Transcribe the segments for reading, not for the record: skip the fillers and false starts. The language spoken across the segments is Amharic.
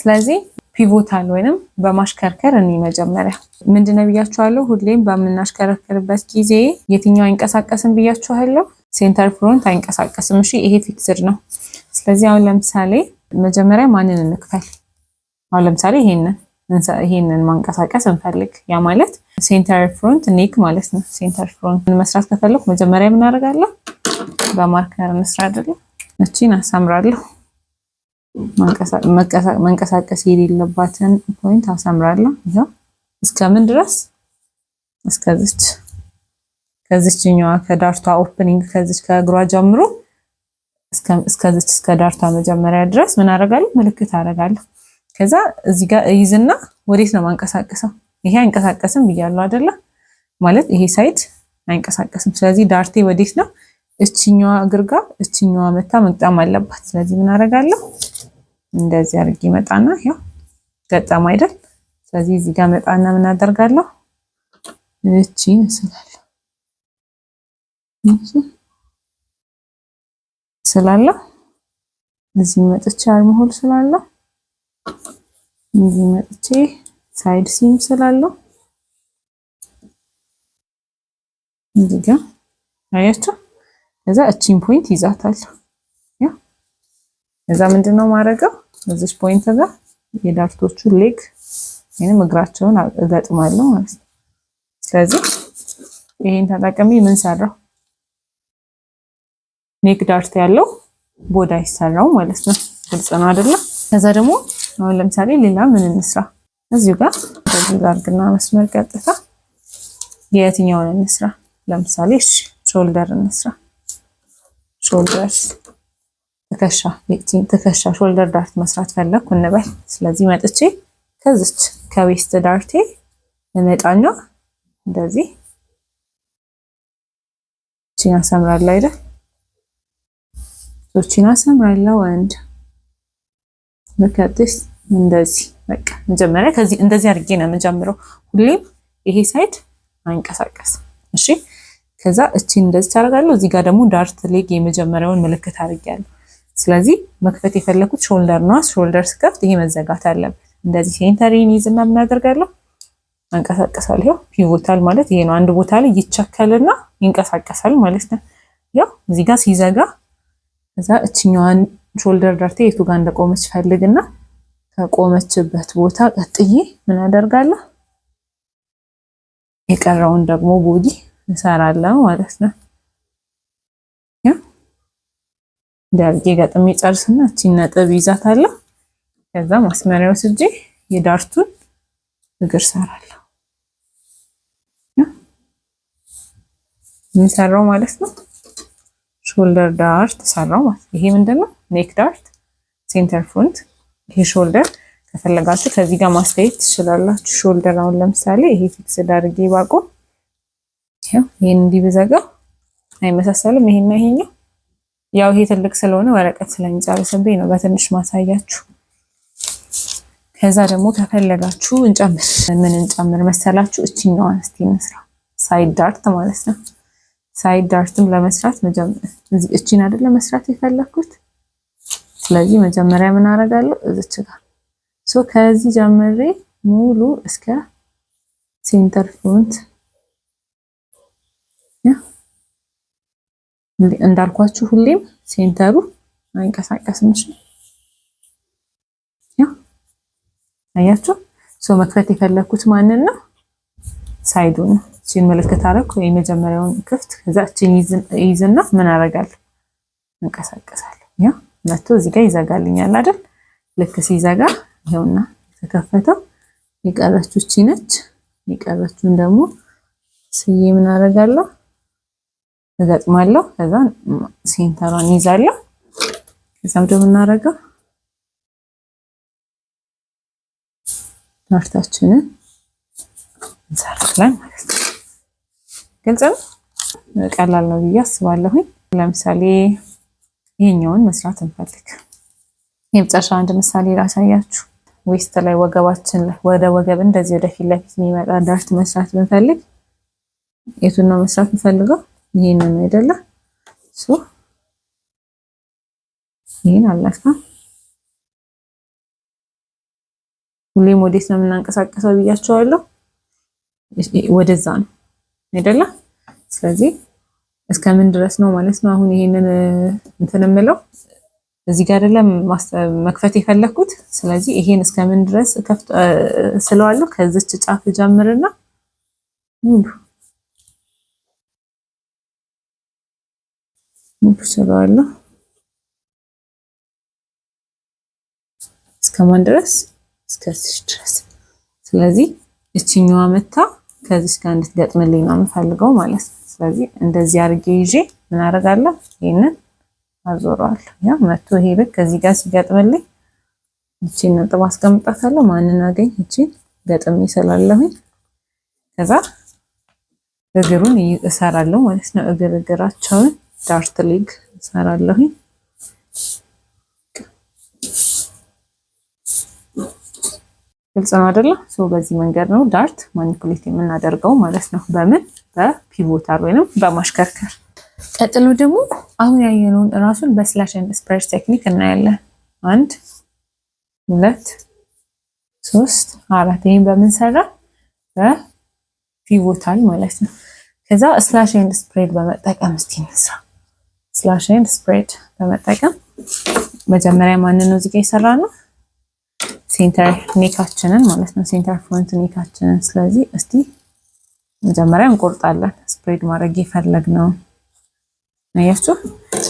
ስለዚህ pivotal ወይንም በማሽከርከር እኔ መጀመሪያ ምንድነው ብያችኋለሁ። ሁሌም በምናሽከረክርበት ጊዜ የትኛው አይንቀሳቀስም ብያችኋለሁ። Center front አይንቀሳቀስም። እሺ፣ ይሄ fixed ነው። ስለዚህ አሁን ለምሳሌ መጀመሪያ ማንን እንክፈል? አሁን ለምሳሌ ይሄንን ማንቀሳቀስ እንፈልግ። ያ ማለት center front neck ማለት ነው። Center front መስራት ከፈለኩ መጀመሪያ ምን አደርጋለሁ? በ marker እንስራ አይደለ? እቺን አሰምራለሁ። መንቀሳቀስ የሌለባትን point አሰምራለሁ። ይኸው እስከምን ድረስ? እስከዚች፣ ከዚችኛዋ ከ dart ቷ opening፣ ከዚች ከእግሯ ጀምሮ እስከዚች እስከ dart ቷ መጀመሪያ ድረስ ምን አደርጋለሁ? ምልክት አደርጋለሁ። ከዛ እዚህ ጋር እይዝና ወዴት ነው ማንቀሳቀሰው? ይሄ አይንቀሳቀስም ብያለሁ አይደለ? ማለት ይሄ side አይንቀሳቀስም። ስለዚህ dart ኤ ወዴት ነው? እችኛዋ እግር ጋር እችኛዋ መታ መግጠም አለባት። ስለዚህ ምን አደርጋለሁ? እንደዚህ አድርጌ መጣና ያው ገጠም አይደል? ስለዚህ እዚህ ጋር መጣና ምን አደርጋለሁ? እቺን እስላለሁ ስላለሁ፣ እዚህ መጥቼ armhole ስላለሁ፣ እዚህ መጥቼ side seam ስላለሁ፣ እዚህ ጋር አያችሁ። ከዛ እቺን point ይዛታለሁ። Yeah፣ ከዛ ምንድነው ማድረገው? እዚች point ጋር የ dart ኦቹ leg ወይንም እግራቸውን እገጥማለሁ ማለት ነው። ስለዚህ ይሄን ተጠቅሜ ምን ሰራው? Neck dart ያለው bodice ሰራው ማለት ነው። ግልጽ ነው አይደለ? ከዛ ደግሞ አሁን ለምሳሌ ሌላ ምን እንስራ? እዚሁ ጋር በዚህ ጋር አድርግና መስመር ቀጥታ የትኛውን እንስራ? ለምሳሌ እሺ shoulder እንስራ። Shoulder ትከሻ፣ ትከሻ shoulder dart መስራት ፈለግኩ እንበል። ስለዚህ መጥቼ ከዚች ከ waist dart ኤ እመጣና እንደዚህ እቺን አሰምራለሁ አይደል? እቺን አሰምራለሁ and look at this። እንደዚህ በቃ መጀመሪያ ከዚህ እንደዚህ አድርጌ ነው የምጀምረው። ሁሌም ይሄ side አይንቀሳቀስም። እሺ፣ ከዛ እቺን እንደዚህ ታደርጋለሁ። እዚህ ጋር ደግሞ dart leg የመጀመሪያውን ምልክት አድርጌያለሁ። ስለዚህ መክፈት የፈለኩት shoulder ነው። Shoulder ስከፍት ይሄ መዘጋት አለበት። እንደዚህ center ኤን ይዝና ምን አደርጋለሁ? አንቀሳቀሳለሁ። ያው pivotal ማለት ይሄ ነው። አንድ ቦታ ላይ ይቸከልና ይንቀሳቀሳል ማለት ነው። ያው እዚህ ጋር ሲዘጋ ከዛ እችኛዋን shoulder dart ኤ የቱ ጋር እንደቆመች ፈልግና ከቆመችበት ቦታ ቀጥዬ ምን አደርጋለሁ? የቀረውን ደግሞ body እሰራለሁ ማለት ነው። Yeah፣ ደርጌ ገጥሜ ጨርስና እቺን ነጥብ ይዛታለሁ። ከዛ ማስመሪያ ወስጄ የ dart ኡን እግር ሰራለሁ። ምን ሰራው ማለት ነው? Shoulder dart ሰራው ማለት። ይሄ ምንድነው? Neck dart፣ center front። ይሄ shoulder ከፈለጋችሁ ከዚህ ጋር ማስተያየት ትችላላችሁ። Shoulder አሁን ለምሳሌ ይሄ fixed አድርጌ ባቆም ይሄን እንዲህ ብዘጋው አይመሳሰልም። ይሄና ይሄኛው ያው ይሄ ትልቅ ስለሆነ ወረቀት ስለሚጨርስብኝ ነው በትንሽ ማሳያችሁ። ከዛ ደግሞ ከፈለጋችሁ እንጨምር። ምን እንጨምር መሰላችሁ? እችኛዋን እስቲ እንስራ። Side dart ማለት ነው። Side dart ም ለመስራት እቺን አይደለ መስራት የፈለኩት። ስለዚህ መጀመሪያ ምን አደርጋለሁ? እዚች ጋር so ከዚህ ጀምሬ ሙሉ እስከ center front፣ yeah፣ እንዳልኳችሁ ሁሌም center ኡ አይንቀሳቀስም። እሺ፣ yeah፣ አያችሁ። So መክፈት የፈለኩት ማንን ነው? Side ኡን ነው። እቺን ምልክት አደረኩ፣ የመጀመሪያውን ክፍት። ከዛ እቺን ይዝና ምን አደርጋለሁ? እንቀሳቀሳለሁ። Yeah፣ መቶ እዚህ ጋር ይዘጋልኛል አይደል? ልክ ሲዘጋ ይኸውና የተከፈተው፣ የቀረችው እቺ ነች። የቀረችውን ደግሞ ስዬ ምን አደርጋለሁ? እገጥማለሁ። ከዛ center ሯን ይዛለሁ። ከዛም ደግሞ እናደርገው dart ኣችንን እንሰራለን ማለት ነው። ግልጽ ነው፣ ቀላል ነው ብዬ አስባለሁኝ። ለምሳሌ ይሄኛውን መስራት እንፈልግ። የመጨረሻ አንድ ምሳሌ ላሳያችሁ። Waist ላይ፣ ወገባችን ላይ፣ ወደ ወገብ እንደዚህ ወደ ፊት ለፊት የሚመጣ dart መስራት ብንፈልግ የቱን ነው መስራት የምፈልገው? ይሄንን አይደለ? So ይሄን አልነካም። ሁሌም ወዴት ነው የምናንቀሳቀሰው ብያቸዋለሁ። ወደዛ ነው አይደለ? ስለዚህ እስከምን ድረስ ነው ማለት ነው። አሁን ይሄንን እንትን የምለው እዚህ ጋር አይደለም መክፈት የፈለኩት። ስለዚህ ይሄን እስከምን ድረስ ከፍት ስለዋለሁ ከዚች ጫፍ ጀምርና ሙሉ ሙሉ ስለዋለሁ እስከማን ድረስ? እስከዚህ ድረስ። ስለዚህ እችኛዋ መታ ከዚች ጋር እንድትገጥምልኝ ነው የምፈልገው ማለት ነው። ስለዚህ እንደዚህ አድርጌ ይዤ ምን አደርጋለሁ? ይሄንን አዞረዋለሁ። ያ መቶ ይሄ ልክ ከዚህ ጋር ሲገጥምልኝ እቺን ነጥብ አስቀምጣታለሁ። ማንን አገኝ? እቺን ገጥሜ ስላለሁኝ ከዛ እግሩን እሰራለሁ ማለት ነው። እግር እግራቸውን dart leg እሰራለሁኝ። ግልጽ ነው አይደለ? So በዚህ መንገድ ነው dart manipulate የምናደርገው ማለት ነው። በምን በ pivotal ወይንም በማሽከርከር። ቀጥሎ ደግሞ አሁን ያየነውን እራሱን በ slash and spread technique እናያለን። አንድ፣ ሁለት፣ ሶስት፣ አራት። ይሄን በምን ሰራ? በ pivotal ማለት ነው። ከዛ slash and spread በመጠቀም እስቲ እንስራ። Slash and spread በመጠቀም መጀመሪያ ማንን ነው እዚህ ጋር የሰራነው? Center neck ኣችንን ማለት ነው። Center front neck ኣችንን። ስለዚህ እስቲ መጀመሪያ እንቆርጣለን። Spread ማድረግ የፈለግነው አያችሁ።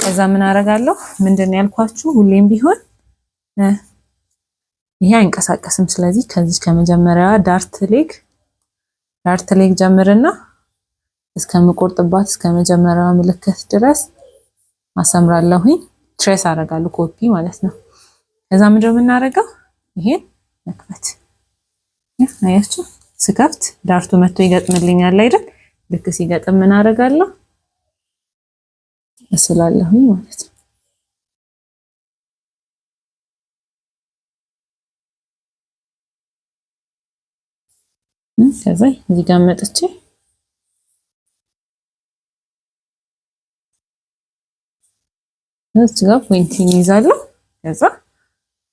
ከዛ ምን አደርጋለሁ? ምንድን ነው ያልኳችሁ? ሁሌም ቢሆን ይሄ አይንቀሳቀስም። ስለዚህ ከዚህ ከመጀመሪያዋ dart leg ጀምርና እስከምቆርጥባት እስከ መጀመሪያዋ ምልክት ድረስ አሰምራለሁኝ። Trace አደርጋለሁ፣ ኮፒ ማለት ነው። ከዛ ምንድነው የምናደርገው? ይሄን መክፈት። አያችሁ፣ ስከፍት dart ኡ መጥቶ ይገጥምልኛል አይደል? ልክ ሲገጥም ምን አደርጋለሁ? እስላለሁኝ ማለት ነው። ከዛ እዚህ ጋር መጥቼ እዚህ ጋር point ይይዛለሁ። ከዛ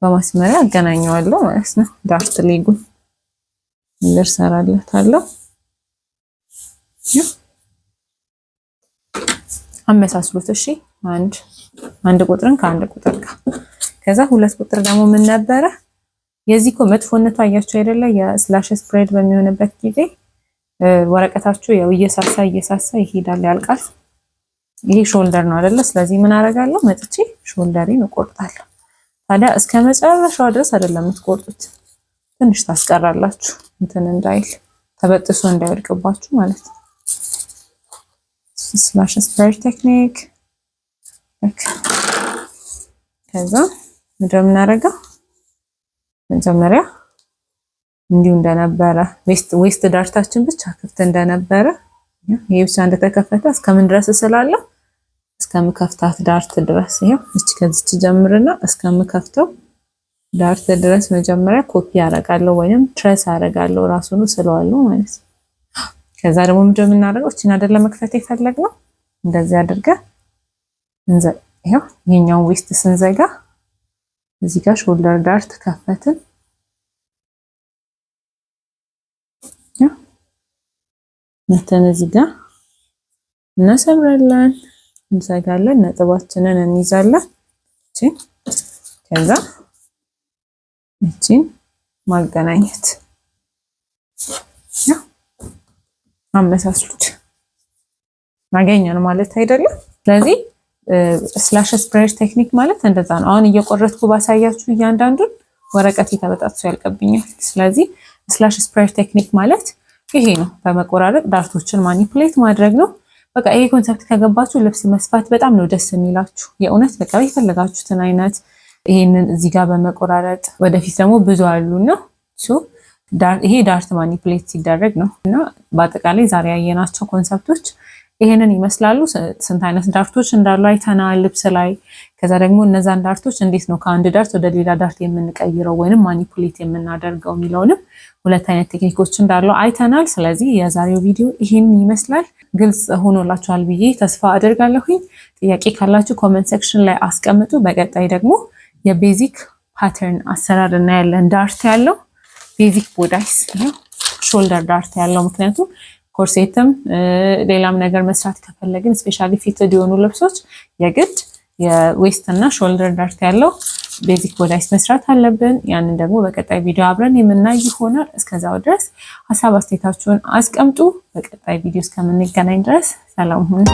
በማስመሪያ አገናኘዋለሁ ማለት ነው። Dart leg ኡን ነገር ሰራለታለሁ። አመሳስሉት። እሺ፣ አንድ አንድ ቁጥርን ከአንድ ቁጥር ጋር። ከዛ ሁለት ቁጥር ደግሞ ምን ነበረ? የዚህ እኮ መጥፎነቱ አያችሁ አይደለ? የ slash spread በሚሆንበት ጊዜ ወረቀታችሁ ያው እየሳሳ እየሳሳ ይሄዳል፣ ያልቃል። ይሄ shoulder ነው አይደለ? ስለዚህ ምን አደርጋለሁ? መጥቼ shoulder ኤን እቆርጣለሁ። ታዲያ እስከ መጨረሻው ድረስ አይደለም የምትቆርጡት፣ ትንሽ ታስቀራላችሁ፣ እንትን እንዳይል፣ ተበጥሶ እንዳይወድቅባችሁ ማለት ነው። Slash spread technique። ከዛ ምንድን ነው የምናደርገው? መጀመሪያ እንዲሁ እንደነበረ waist dart ኣችን ብቻ ክፍት እንደነበረ፣ ይሄ ብቻ እንደተከፈተ እስከምን ድረስ ስላለ እስከምከፍታት dart ድረስ፣ ይሄው እቺ ከዚች ጀምርና እስከምከፍተው dart ድረስ መጀመሪያ ኮፒ አደርጋለሁ ወይንም trace አደርጋለሁ፣ ራሱኑ ስለዋለሁ ማለት ነው። ከዛ ደግሞ ምንድነው የምናደርገው? እቺን አይደለ መክፈት የፈለግነው? እንደዚህ አድርገን ይሄው ይሄኛውን waist ስንዘጋ እዚህ ጋር shoulder dart ከፈትን። መተን እዚህ ጋር እናሰምራለን፣ እንዘጋለን፣ ነጥባችንን እንይዛለን። እቺን ከዛ እቺን ማገናኘት። አመሳስሉት፣ ማገኘን ማለት አይደለም። ስለዚህ slash spread technique ማለት እንደዛ ነው። አሁን እየቆረጥኩ ባሳያችሁ እያንዳንዱን ወረቀት ተበጣጥሶ ያልቅብኛል። ስለዚህ slash spread technique ማለት ይሄ ነው። በመቆራረጥ dart ኦችን manipulate ማድረግ ነው። በቃ ይሄ concept ከገባችሁ ልብስ መስፋት በጣም ነው ደስ የሚላችሁ። የእውነት በቃ የፈለጋችሁትን አይነት ይሄንን እዚህ ጋር በመቆራረጥ፣ ወደፊት ደግሞ ብዙ አሉና ይሄ dart manipulate ሲደረግ ነው። እና በአጠቃላይ ዛሬ ያየናቸው concept ኦች ይሄንን ይመስላሉ። ስንት አይነት dart ኦች እንዳሉ አይተናል ልብስ ላይ። ከዛ ደግሞ እነዛን dart ኦች እንዴት ነው ከአንድ dart ወደ ሌላ dart የምንቀይረው ወይንም manipulate የምናደርገው የሚለውንም ሁለት አይነት technique ኦች እንዳሉ አይተናል። ስለዚህ የዛሬው ቪዲዮ ይህን ይመስላል። ግልጽ ሆኖላችኋል ብዬ ተስፋ አደርጋለሁኝ። ጥያቄ ካላችሁ comment section ላይ አስቀምጡ። በቀጣይ ደግሞ የ basic pattern አሰራር እናያለን dart ያለው። Basic bodice shoulder dart ያለው፣ ምክንያቱም corset ም ሌላም ነገር መስራት ከፈለግን፣ especially fitted የሆኑ ልብሶች የግድ የ waist እና shoulder dart ያለው basic bodice መስራት አለብን። ያንን ደግሞ በቀጣይ ቪዲዮ አብረን የምናይ ይሆናል። እስከዛው ድረስ ሀሳብ አስተያየታችሁን አስቀምጡ። በቀጣይ ቪዲዮ እስከምንገናኝ ድረስ ሰላም ሁኑ።